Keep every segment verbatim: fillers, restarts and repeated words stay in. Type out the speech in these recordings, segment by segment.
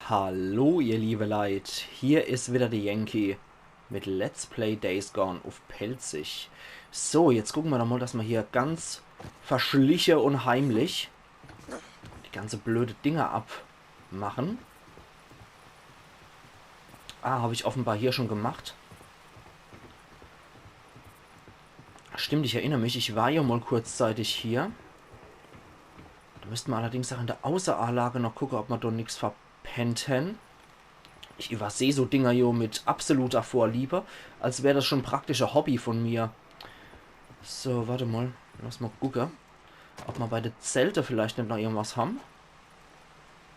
Hallo, ihr liebe Leit, hier is wieder de Yankee mit Let's Play Days Gone uff Pälzisch. So, jetzt gucke mer doch mal, dass mer hier ganz verschliche un heimlich die ganze blöde Dinger abmache. Ah, hab ich offenbar hier schon gemacht. Stimmt, ich erinner mich, ich war ja mal kurzzeitig hier. Do müsst mer allerdings auch in de Außeranlage noch gucke, ob mer do nix verpennt hen. Ich überseh so Dinger jo mit absoluter Vorliebe, als wär das schon praktisch e Hobby von mir. So, wart mal. Lass mal gucke, ob mer bei de Zelte vielleicht net noch irgendwas ham.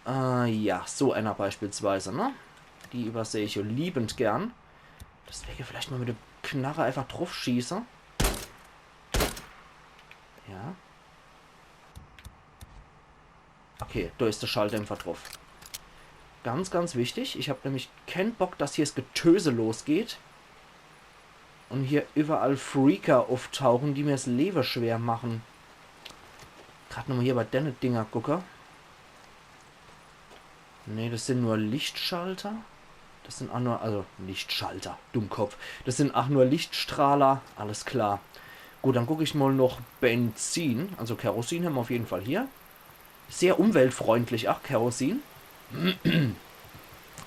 Äh, ja, so einer beispielsweise, ne? Die überseh ich jo liebend gern. Deswege vielleicht mal mit de Knarre einfach druffschieße. Ja. Okay, do is de Schalldämpfer druff. Ganz, ganz wichtig. Ich hab nämlich keen Bock, dass hier's Getöse losgeht. Un hier überall Freaker uffdauche, die mir's Lewe schwer mache. Grad nochmal hier bei denne Dinger gucke. Nee, das sin nur Lichtschalter. Das sin ach nur, also Lichtschalter, Dummkopf. Das sin ach nur Lichtstrahler, alles klar. Gut, dann guck ich mal noch Benzin. Also Kerosin hämmer uff jeden Fall hier. Sehr umweltfreundlich, ach, Kerosin.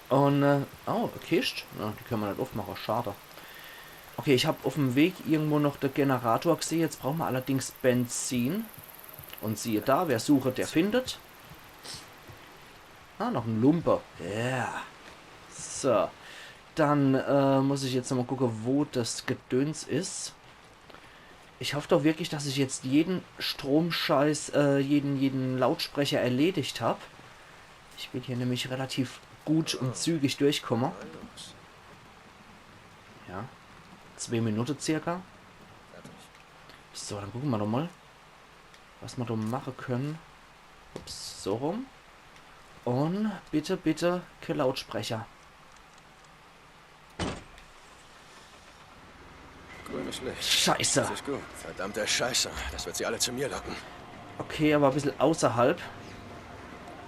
Un, äh, oh, e Kischt. Ja, die kenne mer net uffmache, schade. Okay, ich hab uffm Weg irgendwo noch de Generator gsehe. Jetzt brauche mer allerdings Benzin. Un siehe da, wer suchet, der findet. Ah, noch en Lumpe. Ja. So. Dann, äh, muss ich jetzt nochmal gucke, wo das Gedöns is. Ich hoff doch wirklich, dass ich jetzt jeden Stromscheiß, äh, jeden, jeden Lautsprecher erledigt hab. Ich will hier nämlich relativ gut un zügig durchkomme. Ja. Zwee Minute circa. So, dann gucke mer doch mal, was mer do mache kenne. Ups, so rum. Un bitte, bitte, kee Lautsprecher. Grünes Licht. Scheiße. Das ist gut. Verdammte Scheiße. Das wird sie alle zu mir locken. Okay, aber e bissel außerhalb.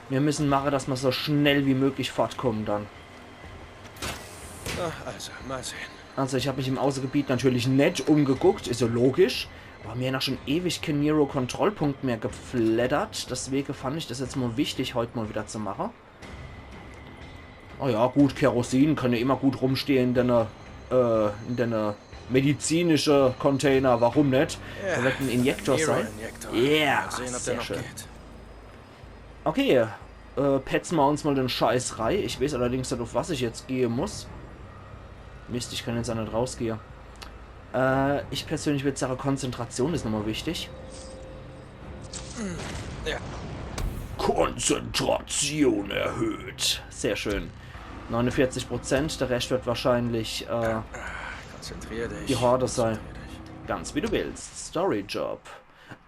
Mir müssen mache, dass mer so schnell wie möglich fortkommen dann. Na, also, mal sehen. Also ich hab mich im Außegebiet natürlich net umgeguckt, is ja logisch. Aber mir noch schon ewig keen Nero-Kontrollpunkt mehr gefleddert. Deswege fand ich das jetzt mal wichtig, heut mal wieder zu mache. Oh ja, gut, Kerosin kann ja immer gut rumstehe in dene, äh, in dene medizinische Container. Warum net? Da wird en Injektor sein. Nero-Injektor. Yeah, Mal sehen, ob der sehr noch schön. Geht. Okay, äh, petze mer uns mal den Scheiß rei. Ich weiß allerdings net, auf was ich jetzt gehe muss. Mist, ich kann jetzt ach net rausgehe. Äh, ich persönlich würd sage, Konzentration is nochmal wichtig. Ja. Konzentration erhöht. Sehr schön. Neunundvierzig Prozent, der Rest wird wahrscheinlich, äh, Konzentrier dich. die Horde sein. Konzentrier dich. Ganz wie du willst. Story Job.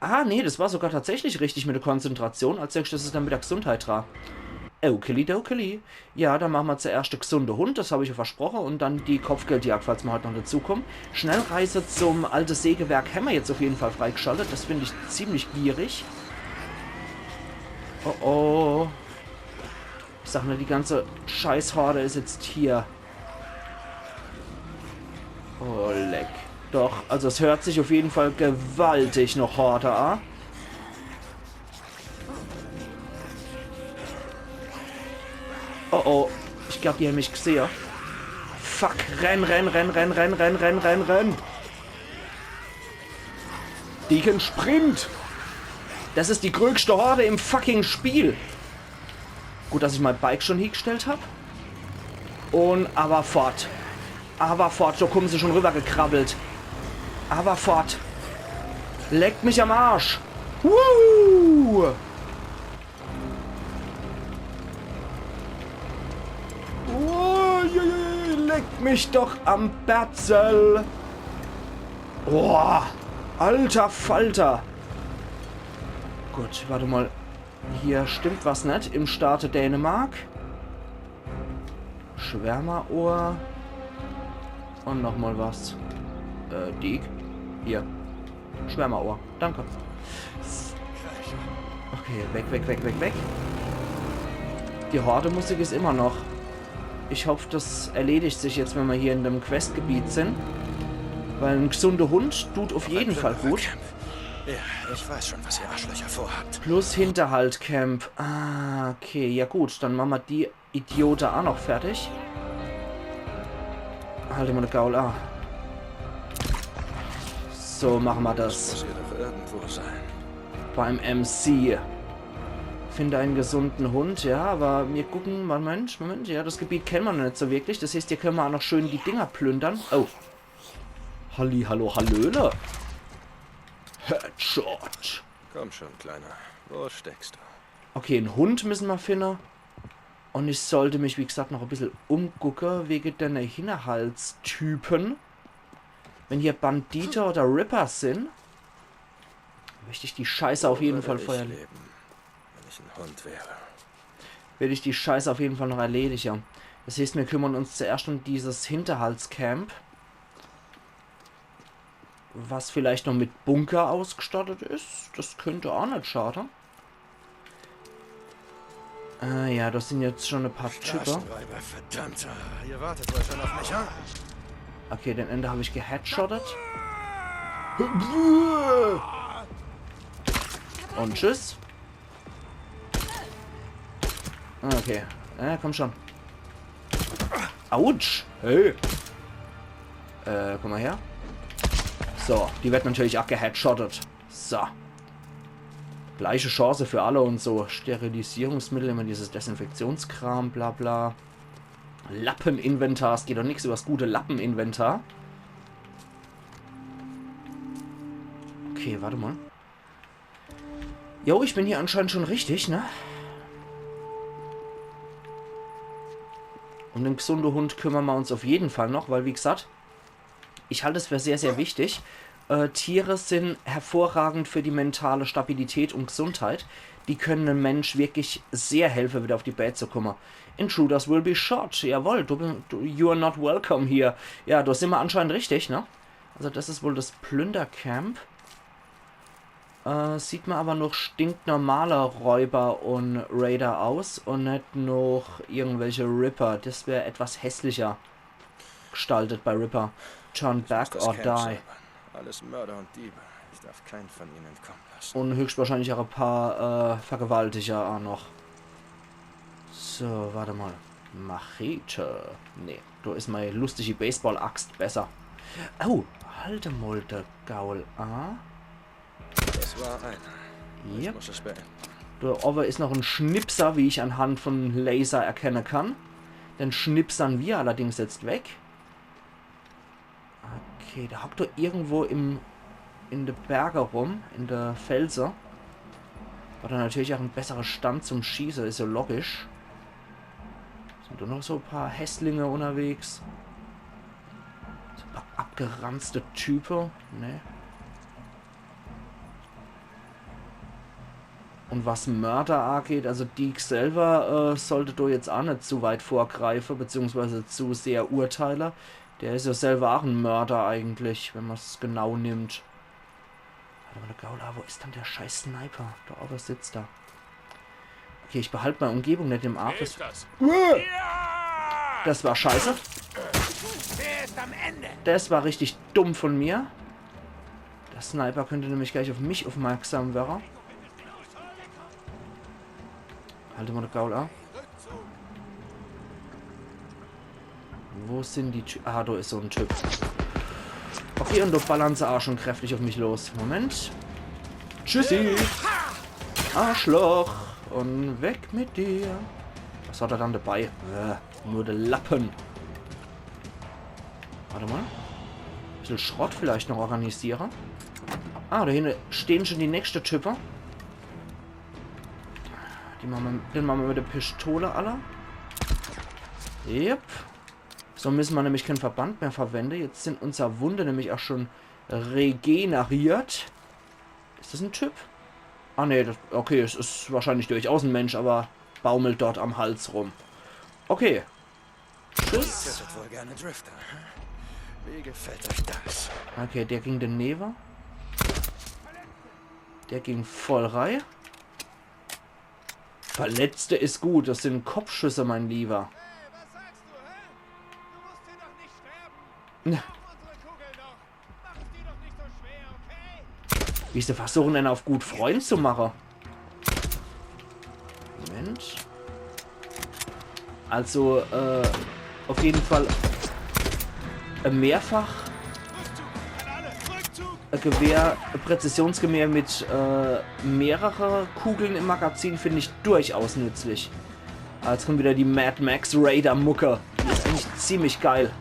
Ah, nee, das war sogar tatsächlich richtig mit der Konzentration, als nächstes is dann wieder Gesundheit dra. Okeli dokeli. Ja, dann mache mer zuerscht de gesunde Hund, das hab ich ja versproche, und dann die Kopfgeldjagd, falls mer halt noch dazukommen. Schnellreise zum alte Sägewerk hämmer jetzt auf jeden Fall freigeschaltet, das find ich ziemlich gierig. Oh oh. Ich sag nur, die ganze Scheißhorde is jetzt hier. Oh, leck. Doch, also es hört sich auf jeden Fall gewaltig noch Horde a. Oh oh, ich glaub, die hämmer mich gesehe. Fuck, renn, renn, renn. Deacon, sprint! Das is die größte Horde im fucking Spiel. Gut, dass ich mein Bike schon hiegestellt hab. Und aber fort. Aber fort, do kommen se schon rübergekrabbelt. Aber fort. Leckt mich am Arsch. Woo! Uiuiui, leck mich doch am Berzel. Boah, alter Falter. Gut, warte mal. Hier stimmt was net im Staate Dänemark. Schwärmerohr. Und nochmal was. Äh, Deek. Hier. Schwärmerohr. Danke. Okay, weg, weg, weg, weg, weg. Die Horde-Musik is immer noch. Ich hoff, das erledigt sich jetzt, wenn mer hier in dem Questgebiet sin. Weil en gesunder Hund tut auf jeden Fall gut. Ja, ich weiß schon, was ihr Arschlöcher vorhabt. Plus Hinterhalt-Camp. Ah, okay. Ja gut, dann mache mer die Idiote auch noch fertig. Halt immer de Gaul an. So mache mer das. Muss hier doch irgendwo sein. Beim M C. Finde einen gesunden Hund, ja, aber mir gucken, Moment, Moment, ja, das Gebiet kennen mer noch nicht so wirklich. Das heißt, hier können mer auch noch schön die Dinger plündern. Oh. Halli, hallo, hallöle. Headshot. Komm schon, Kleiner. Wo steckst du? Okay, en Hund müssen mer finden. Und ich sollte mich, wie gesagt, noch ein bisschen umgucken wegen den Hinterhaltstypen. Wenn hier Bandite oder Ripper sind, möchte ich die Scheiße auf jeden Fall Würde ich feuern. Leben, wenn ich ein Hund wäre. Will ich die Scheiße auf jeden Fall noch erledigen. Das heißt, wir kümmern uns zuerst um dieses Hinterhaltscamp. Was vielleicht noch mit Bunker ausgestattet ist. Das könnte auch nicht schaden. Ah ja, das sind jetzt schon ein paar Typen. Straßenräuber, verdammter. Ihr wartet wohl schon auf mich, ha? Okay, den Ende habe ich geheadshottet. Und tschüss. Okay. Ja, komm schon. Autsch. Hey. Äh, komm mal her. So, die wird natürlich auch geheadshottet. So. Gleiche Chance für alle und so. Sterilisierungsmittel, immer dieses Desinfektionskram, bla bla. Lappeninventar, es geht doch nichts übers gute Lappeninventar. Okay, warte mal. Jo, ich bin hier anscheinend schon richtig, ne? Um den gesunden Hund kümmern wir uns auf jeden Fall noch, weil wie gesagt, ich halte es für sehr, sehr wichtig. Äh, Tiere sind hervorragend für die mentale Stabilität und Gesundheit. Die können einem Mensch wirklich sehr helfen, wieder auf die Beine zu kommen. Intruders will be shot. Jawohl, du, du, you are not welcome here. Ja, da sind wir anscheinend richtig, ne? Also das ist wohl das Plündercamp. Äh, sieht mir aber noch stinknormale Räuber und Raider aus und nicht noch irgendwelche Ripper. Das wäre etwas hässlicher gestaltet bei Ripper. Turn back Das or Camp die. säubern. Alles Mörder und Diebe. Ich darf keinen von ihnen entkommen lassen. Und höchstwahrscheinlich auch ein paar äh, Vergewaltiger auch noch. So, warte mal. Machete. Nee, da ist meine lustige Baseball-Axt besser. Oh, halt mal de Gaul an. Das war einer. Ich Yep. Muss es beenden. Da oben ist noch ein Schnipser, wie ich anhand von Laser erkennen kann. Den schnipsern wir allerdings jetzt weg. Okay, der hockt doch irgendwo im, in de Berge rum, in de Felse. Hat er natürlich auch einen besseren Stand zum Schießen, ist ja logisch. Sind doch noch so ein paar Hässlinge unterwegs. So ein paar abgeranzte Typen, ne? Und was Mörder angeht, also Deek selber äh, sollte da jetzt auch nicht zu weit vorgreifen, beziehungsweise zu sehr urteilen. Der ist ja selber auch ein Mörder eigentlich, wenn man's genau nimmt. Warte mal, Gaula, wo ist dann der scheiß Sniper? Da oben sitzt er. Okay, ich behalte meine Umgebung nicht im Auge. Wer ist das? Das war scheiße. Wer ist am Ende? Das war richtig dumm von mir. Der Sniper könnte nämlich gleich auf mich aufmerksam werden. Halt mal de Gaul an. Wo sind die Ty-, ah, da ist so ein Typ. Okay, und da ballern sie auch schon kräftig auf mich los. Moment. Tschüssi. Arschloch. Und weg mit dir. Was hat er dann dabei? Äh, nur der Lappen. Warte mal. Bisschen Schrott vielleicht noch organisieren. Ah, da hinten stehen schon die nächste Typen. Die machen wir, den machen wir mit der Pistole, alle. Yep. So müssen wir nämlich keinen Verband mehr verwenden. Jetzt sind unsere Wunden nämlich auch schon regeneriert. Ist das ein Typ? Ah, nee, das, okay, es ist wahrscheinlich durchaus ein Mensch, aber baumelt dort am Hals rum. Okay. Tschüss. Tötet wohl gerne Drifter. Wie gefällt euch das? Okay, der ging daneben. Der ging voll rein. Verletzte is gut, das sin Kopfschüsse, mein Lieber. Hey, was sagst du, hä? Du musst hier doch nicht sterben. Na. Wir haben unsere Kugeln noch. Mach es dir doch nicht so schwer, okay? Wie se versuchen, einen auf gut Freund zu machen. Moment. Also, äh, auf jeden Fall, äh, mehrfach, äh, Gewehr, äh, Präzisionsgewehr mit, äh, mehrere Kugeln im Magazin finde ich durchaus nützlich. Ah, jetzt kommt wieder die Mad Max Raider Mucke. Die is eigentlich ziemlich geil.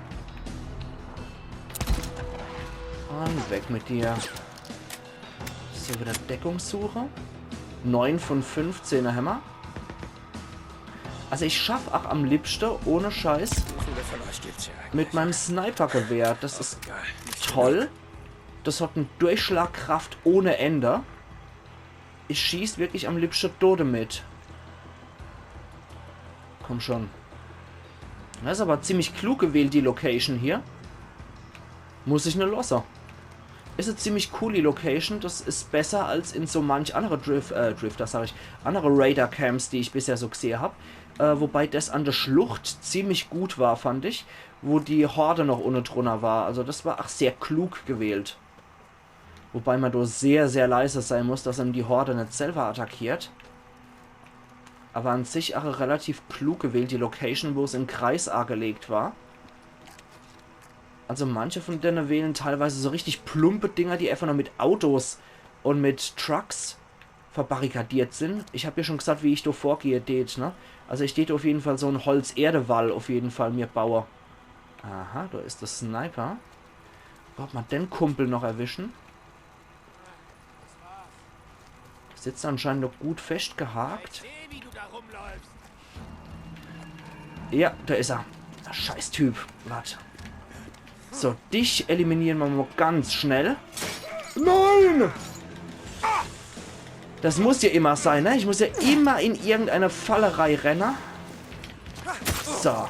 Und weg mit dir. So, wieder Deckungssuche. Neun von fünfzehn hämmer. Also ich schaff ach am liebschte, ohne Scheiß, mit meinem Sniper-Gewehr. Das is toll. Das hat e Durchschlagkraft ohne Ende. Ich schieß wirklich am liebschte do demit. Komm schon. Das is aber ziemlich klug gewählt, die Location hier. Muss ich ne losse. Is e ziemlich coole Location. Das is besser als in so manch andere Drif-, äh, Drifter, sag ich, andere Raider-Camps, die ich bisher so gsehe hab. Äh, wobei das an der Schlucht ziemlich gut war, fand ich. Wo die Horde noch unne drunner war. Also das war ach sehr klug gewählt. Wobei man do sehr, sehr leise sein muss, dass em die Horde net selber attackiert. Aber an sich ach relativ klug gewählt, die Location, wo es im Kreis agelegt war. Also manche von denne wählen teilweise so richtig plumpe Dinger, die einfach nur mit Autos und mit Trucks verbarrikadiert sin. Ich hab ja schon gesagt, wie ich do vorgehe tät, ne? Also ich tät auf jeden Fall so en Holz-Erde-Wall auf jeden Fall mir baue. Aha, do is der Sniper. Wollt mer den Kumpel noch erwischen? Sitzt anscheinend noch gut festgehakt. Ja, do is er. Scheiß Typ. Wart. So, dich eliminieren mer mal ganz schnell. Nein! Das muss ja immer sein, ne? Ich muss ja immer in irgendeine Falle reinrennen. So.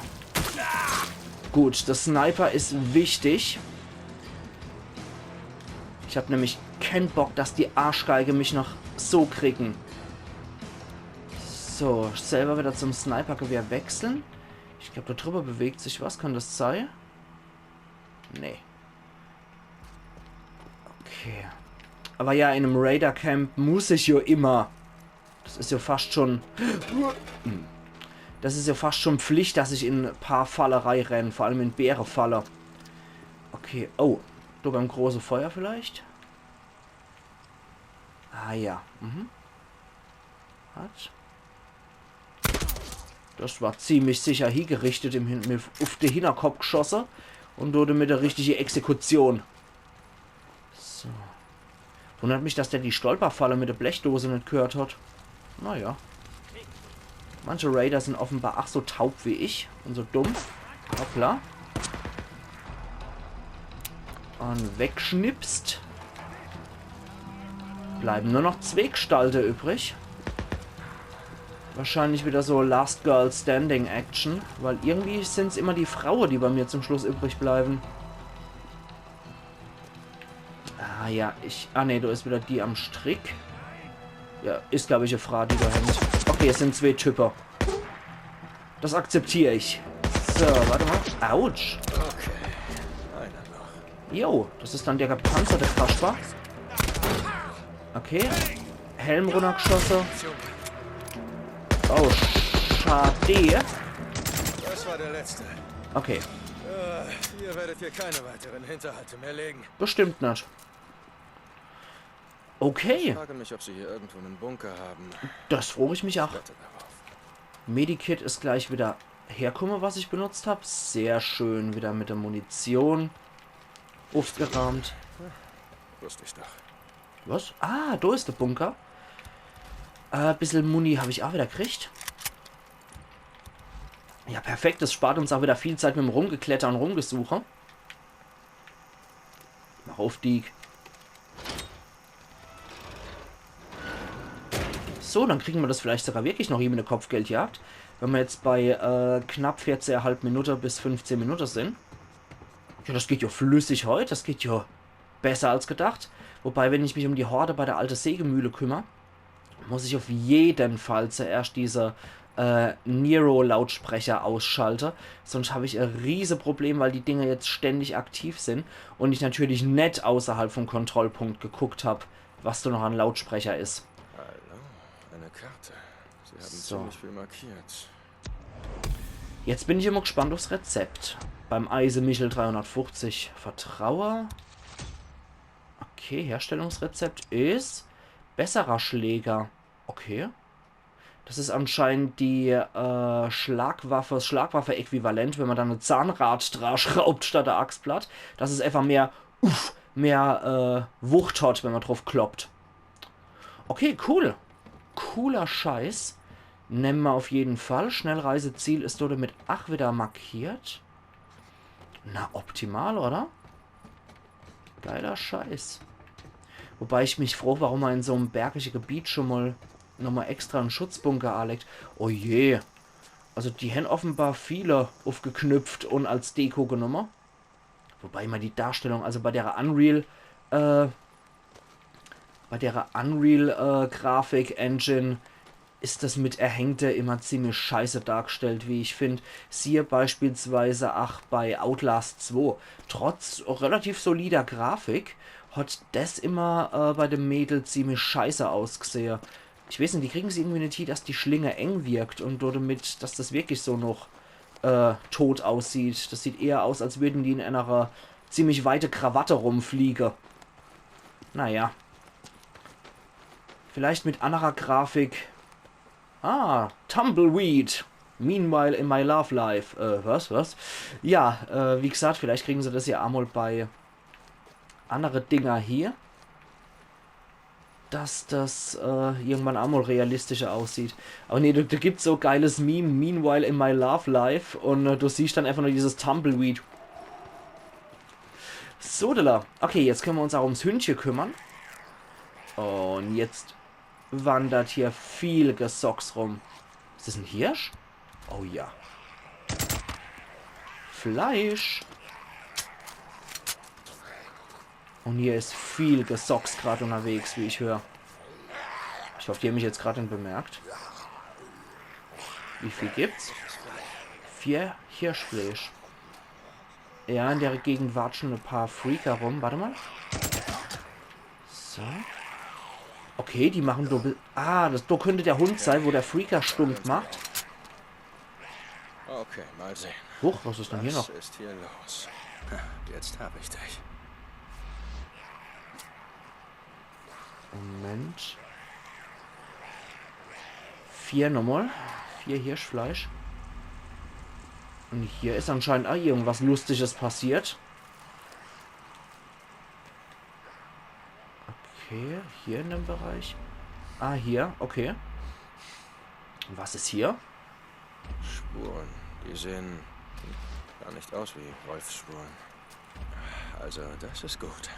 Gut, der Sniper is wichtig. Ich hab nämlich kein Bock, dass die Arschgeige mich noch so kriegen. So, selber wieder zum Snipergewehr wechseln. Ich glaub, da drüber bewegt sich was. Kann das sein? Nee. Okay. Aber ja, in einem Raider-Camp muss ich ja immer. Das is ja fast schon. Das is ja fast schon Pflicht, dass ich in e paar Falle reinrenn. Vor allem in Bärefalle. Okay. Oh. Do beim große Feuer vielleicht? Ah ja. Mhm. Hat. Das war ziemlich sicher hiegerichtet im Hin-, mit, uff de Hinterkopf geschosse. Und wurde mit der richtige Exekution. So. Wundert mich, dass der die Stolperfalle mit der Blechdose net gehört hat. Naja. Manche Raider sind offenbar ach so taub wie ich und so dumm. Hoppla. Und wegschnipst. Bleiben nur noch zwee Gestalte übrig. Wahrscheinlich wieder so Last Girl Standing Action, weil irgendwie sind's immer die Fraue, die bei mir zum Schluss übrig bleiben. Ah ja, ich. Ah ne, do is wieder die am Strick. Ja, is, glaub ich, e Frau, die do hängt. Okay, es sind zwee Typer. Das akzeptier ich. So, warte mal. Autsch. Jo, das is dann der gepanzerte Kasper. Okay. Helm runnergeschosse. Oh, schade. Das war der letzte. Okay. Äh, ihr werdet hier keine weiteren Hinterhalte mehr legen. Bestimmt net. Okay. Ich frage mich, ob sie hier irgendwo einen Bunker haben. Das frag ich mich ach. Wette darauf. Medikit is gleich wieder herkomme, was ich benutzt hab. Sehr schön, wieder mit der Munition. Uffgeraamt. Wusst ich doch. Was? Ah, do is der Bunker. Äh, bissel Muni hab ich ach wieder gekriegt. Ja, perfekt. Das spart uns ach wieder viel Zeit mit dem Rumgekletter und Rumgesuche. Mach uff, Deek. So, dann kriegen mer das vielleicht sogar wirklich noch hie mit der Kopfgeldjagd. Wenn mer jetzt bei, äh, knapp vierzehn Komma fünf Minute bis fünfzehn Minute sin. Ja, das geht ja flüssig heut. Das geht ja besser als gedacht. Wobei, wenn ich mich um die Horde bei der alte Sägemühle kümmer, muss ich auf jeden Fall zuerst diese äh, Nero-Lautsprecher ausschalte. Sonst habe ich ein riese Problem, weil die Dinger jetzt ständig aktiv sind und ich natürlich net außerhalb vom Kontrollpunkt geguckt habe, was da noch an Lautsprecher ist. Hallo, eine Karte. Sie haben So. Ziemlich viel markiert. Jetzt bin ich immer gespannt aufs Rezept. Beim Eisemichel dreihundertfünfzig Vertraue. Okay, Herstellungsrezept ist besserer Schläger. Okay. Das ist anscheinend die äh, Schlagwaffe, das Schlagwaffe-Äquivalent, wenn man da eine Zahnrad dra schraubt statt der Axtblatt. Dass es einfach mehr, uff, mehr äh, Wucht hat, wenn man drauf kloppt. Okay, cool. Cooler Scheiß. Nemme mer auf jeden Fall. Schnellreiseziel ist dort mit ach wieder markiert. Na, optimal, oder? Geiler Scheiß. Wobei ich mich frage, warum er in so einem bergigen Gebiet schon mal nochmal extra einen Schutzbunker anlegt. Oh je. Also die haben offenbar viele aufgeknüpft und als Deko genommen. Wobei immer die Darstellung, also bei der Unreal, äh, bei der Unreal äh, Grafik Engine ist das mit Erhängte immer ziemlich scheiße dargestellt, wie ich finde. Siehe beispielsweise ach bei Outlast zwei. Trotz relativ solider Grafik hat das immer äh, bei dem Mädel ziemlich scheiße ausgesehe. Ich weiß nicht, die kriegen es irgendwie net hin, dass die Schlinge eng wirkt und damit, dass das wirklich so noch äh, tot aussieht. Das sieht eher aus, als würden die in einer ziemlich weite Krawatte rumfliege. Naja. Vielleicht mit anderer Grafik. Ah, Tumbleweed. Meanwhile in my love life. Äh, was, was? Ja, äh, wie gesagt, vielleicht kriegen sie das ja einmal bei andere Dinger hier. Dass das äh, irgendwann einmal realistischer aussieht. Aber nee, da, da gibt's so geiles Meme, Meanwhile in my love life. Und äh, du siehst dann einfach nur dieses Tumbleweed. Sodala. Okay, jetzt können wir uns auch ums Hündchen kümmern. Und jetzt wandert hier viel Gesocks rum. Ist das ein Hirsch? Oh ja. Fleisch. Und hier ist viel Gesocks gerade unterwegs, wie ich höre. Ich hoffe, die haben mich jetzt gerade nicht bemerkt. Wie viel gibt's? Vier Hirschfleisch. Ja, in der Gegend watschen ein paar Freaker rum. Warte mal. So. Okay, die machen Doppel. Ah, das, da könnte der Hund sein, wo der Freaker stumpf macht. Okay, mal sehen. Huch, was ist denn hier Was noch? Ist hier los? Jetzt hab ich dich. Moment. Vier nochmal. Vier Hirschfleisch. Und hier ist anscheinend auch irgendwas Lustiges passiert. Okay, hier in dem Bereich. Ah, hier, okay. Und was ist hier? Spuren. Die sehen gar nicht aus wie Wolfsspuren. Also, das ist gut.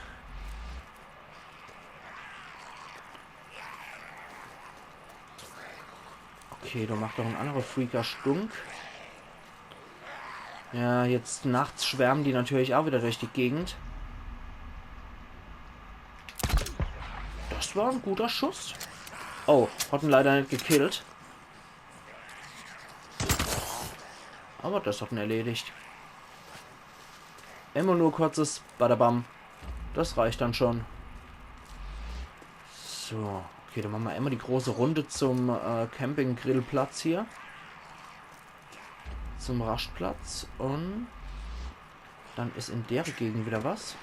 Okay, da macht doch ein anderer Freaker Stunk. Ja, jetzt nachts schwärmen die natürlich auch wieder durch die Gegend. Das war ein guter Schuss. Oh, hat ihn leider nicht gekillt. Aber das hat ihn erledigt. Immer nur kurzes Badabam. Das reicht dann schon. So, okay, dann machen wir einmal die große Runde zum äh, Campinggrillplatz hier. Zum Rastplatz. Und dann ist in der Gegend wieder was.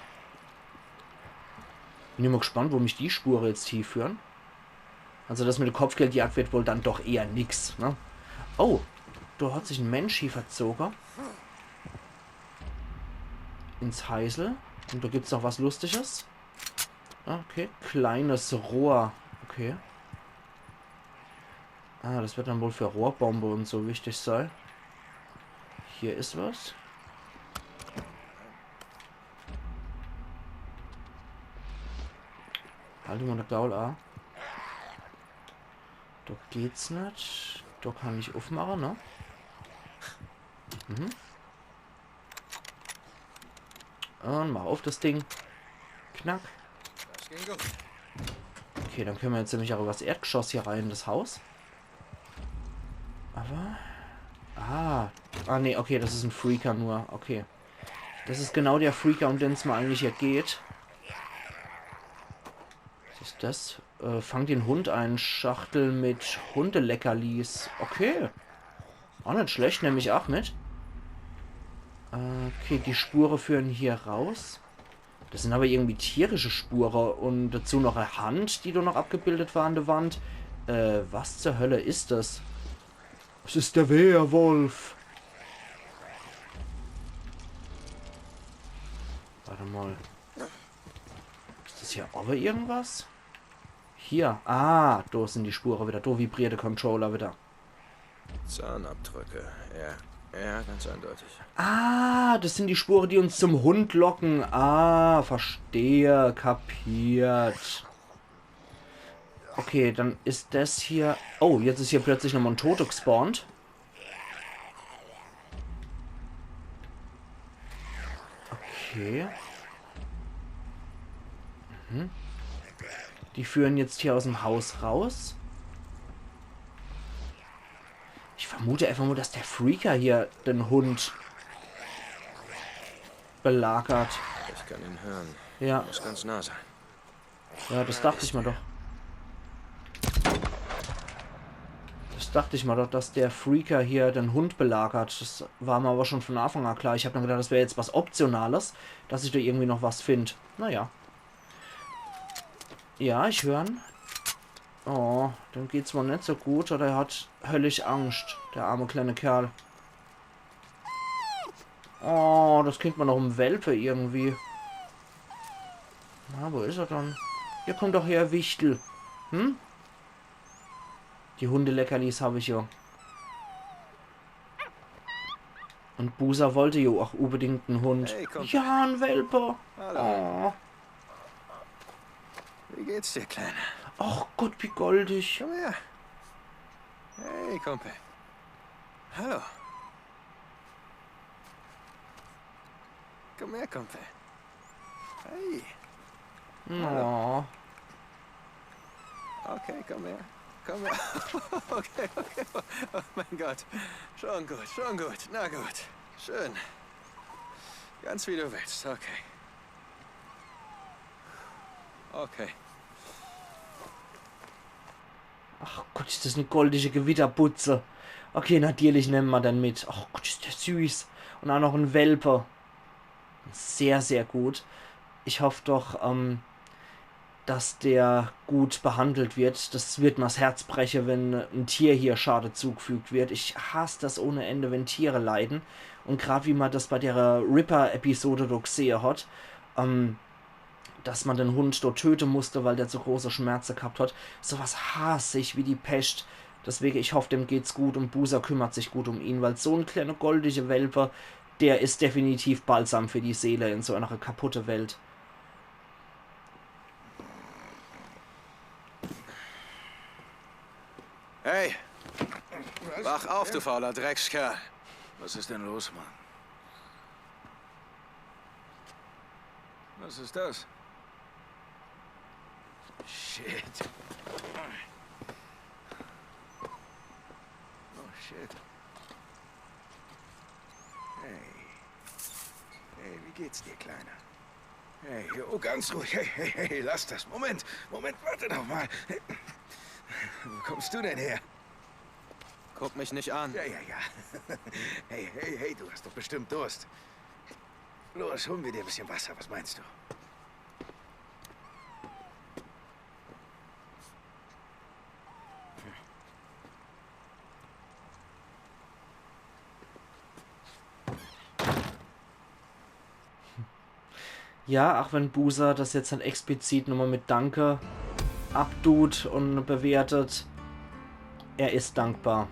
Bin immer gespannt, wo mich die Spuren jetzt hinführen. Also das mit der Kopfgeldjagd wird wohl dann doch eher nix, ne? Oh, da hat sich ein Mensch hier verzogen. Ins Heisel. Und da gibt's noch was Lustiges. Ah, okay, kleines Rohr. Okay. Ah, das wird dann wohl für Rohrbombe und so wichtig sein. Hier ist was. Halt mal der Gaul an. Da geht's nicht. Da kann ich aufmachen, ne? Mhm. Und mach auf das Ding. Knack. Das ging gut. Okay, dann könne mer jetzt nämlich ach übers Erdgeschoss hier rein in das Haus. Aber... Ah. Ah, nee, okay, das is en Freaker nur. Okay. Das is genau der Freaker, um den's mer eigentlich hier geht. Was is das? Äh, fang den Hund ein. Schachtel mit Hundeleckerlis. Okay. Ach net schlecht, nemm ich ach mit. Okay, die Spure führen hier raus. Das sin aber irgendwie tierische Spure un dazu noch e Hand, die do noch abgebildet war an der Wand. Äh, was zur Hölle is das? Es is der Werwolf. Warte mal. Is das hier owwe irgendwas? Hier. Ah, do sin die Spure wieder. Do vibriert der Controller wieder. Zahnabdrücke. Ja, ja, ganz eindeutig. Ah, das sin die Spure, die uns zum Hund locken. Ah, verstehe. Kapiert. Okay, dann is das hier... Oh, jetzt is hier plötzlich nochmal en Tote gespawnt. Okay. Mhm. Die führen jetzt hier aus em Haus raus. Ich vermute einfach nur, dass der Freaker hier den Hund belagert. Ich kann ihn hören. Ja. Muss ganz nah sein. Ja, das dacht ich mer doch. Das dacht ich mer doch, dass der Freaker hier den Hund belagert. Das war mer aber schon von Anfang an klar. Ich hab dann gedacht, das wär jetzt was Optionales, dass ich do irgendwie noch was find. Naja. Ja, ich hör'n. Oh, dem geht's wohl net so gut oder er hat höllisch Angst, der arme kleine Kerl. Oh, das kennt mer noch em Welpe irgendwie. Na, wo is er dann? Hier, komm doch her, Wichtel. Hm? Die Hundeleckerlis hab ich ja. Un Boozer wollte ja auch unbedingt en Hund. Hey, komm. Ja, en Welpe. Hallo. Oh. Wie geht's dir, Kleiner? Ach Gott, wie goldig. Komm her. Hey, Kumpel. Hallo. Komm her, Kumpel. Hey. Oh. Okay, komm her. Komm her. Okay, okay. Oh mein Gott. Schon gut, schon gut. Na gut. Schön. Ganz wie du willst. Okay. Okay. Ach Gott, is das en goldige Gewitterbutze. Okay, natürlich nemme mer den mit. Ach Gott, is der süß. Un auch noch en Welpe. Sehr, sehr gut. Ich hoff doch, ähm, dass der gut behandelt wird. Das wird mer's Herz breche, wenn en Tier hier Schade zugefügt wird. Ich hass das ohne Ende, wenn Tiere leiden. Un grad wie mer das bei der Ripper-Episode doch gesehe hat, ähm, dass mer den Hund dort töte musste, weil der zu große Schmerze gehabt hat. Sowas hass ich wie die Pescht. Deswege, ich hoff, dem geht's gut un Boozer kümmert sich gut um ihn, weil so en kleine goldige Welpe, der is definitiv Balsam für die Seele in so einer kaputte Welt. Hey! Wach auf, du fauler Dreckskerl! Was ist denn los, Mann? Was ist das? Shit. Oh, shit. Hey. Hey, wie geht's dir, Kleiner? Hey, oh, ganz ruhig. Hey, hey, hey, lass das. Moment, Moment, warte doch mal. Hey. Wo kommst du denn her? Guck mich nicht an. Ja, ja, ja. Hey, hey, hey, du hast doch bestimmt Durst. Los, holen wir dir ein bisschen Wasser. Was meinst du? Ja, auch wenn Boozer das jetzt net explizit nochmal mit Danke abtut un bewertet, er is dankbar.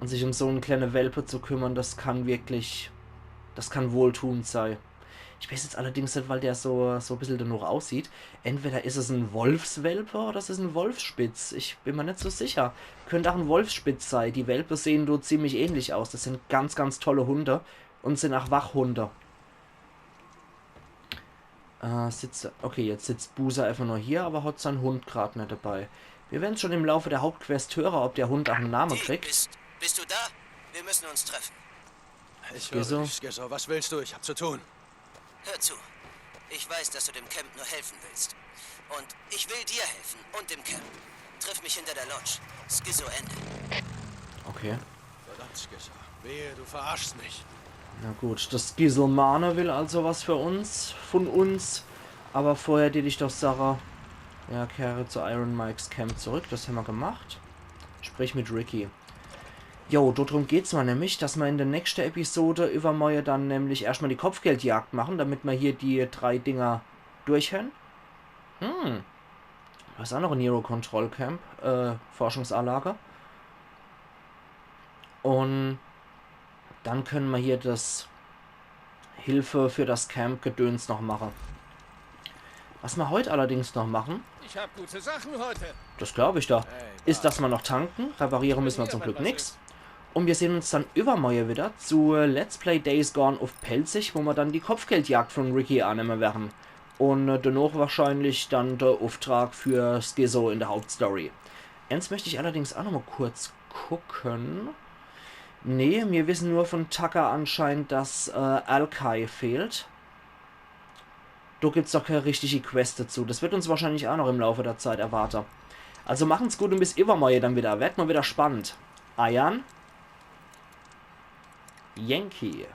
Un sich um so en kleine Welpe zu kümmern, das kann wirklich, das kann wohltuend sei. Ich weiß jetzt allerdings net, weil der so, so e bissel danach aussieht. Entweder is es en Wolfswelpe oder es is en Wolfsspitz. Ich bin mer net so sicher. Könnt auch en Wolfsspitz sei. Die Welpe sehen do ziemlich ähnlich aus. Das sin ganz, ganz tolle Hunde un sin auch Wachhunde. Äh, sitzt, okay, jetzt sitzt Boozer einfach nur hier, aber hat sein Hund grad net dabei. Wir werden's schon im Laufe der Hauptquest höre, ob der Hund auch en Name Deke, kriegt. Bist, bist du da? Wir müssen uns treffen. Ich Skizzo? Höre dich, Skizzo. Was willst du? Ich hab zu tun. Hör zu. Ich weiß, dass du dem Camp nur helfen willst. Und ich will dir helfen und dem Camp. Triff mich hinter der Lodge. Skizzo Ende. Okay. Verdammt, Skizzo. Wehe, du verarschst mich. Na gut, das Gisselmane will also was für uns, von uns. Aber vorher tät ich doch sage, ja, kehre zu Iron Mikes Camp zurück. Das hämmer gemacht. Sprich mit Ricky. Jo, dort drum geht's mal nämlich, dass mer in der nächste Episode iwwermorje dann nämlich erscht mal die Kopfgeldjagd machen, damit mer hier die drei Dinger durch hän. Hm. Das is auch noch ein Nero Control Camp, äh, Forschungsanlage. Und dann können mer hier das Hilfe für das Camp Gedöns noch machen. Was mer heut allerdings noch machen, Ich hab gute Sachen heute. das glaub ich doch, is, dass mer noch tanken. Repariere müssen mer zum Glück nix. Und wir sehen uns dann iwwermorje wieder zu Let's Play Days Gone uff Pälzisch, wo mer dann die Kopfgeldjagd von Ricky annemme werre. Und äh, danach wahrscheinlich dann der Auftrag für Skizzo in der Hauptstory. Eins möcht ich allerdings auch noch mal kurz gucken. Nee, mir wissen nur von Tucker anscheinend, dass äh, Alkai fehlt. Do gibt's doch keine richtige Quest dazu. Das wird uns wahrscheinlich auch noch im Laufe der Zeit erwarte. Also machen's gut und bis iwwermorje dann wieder. Werd mal wieder spannend. Eiern. Yankee.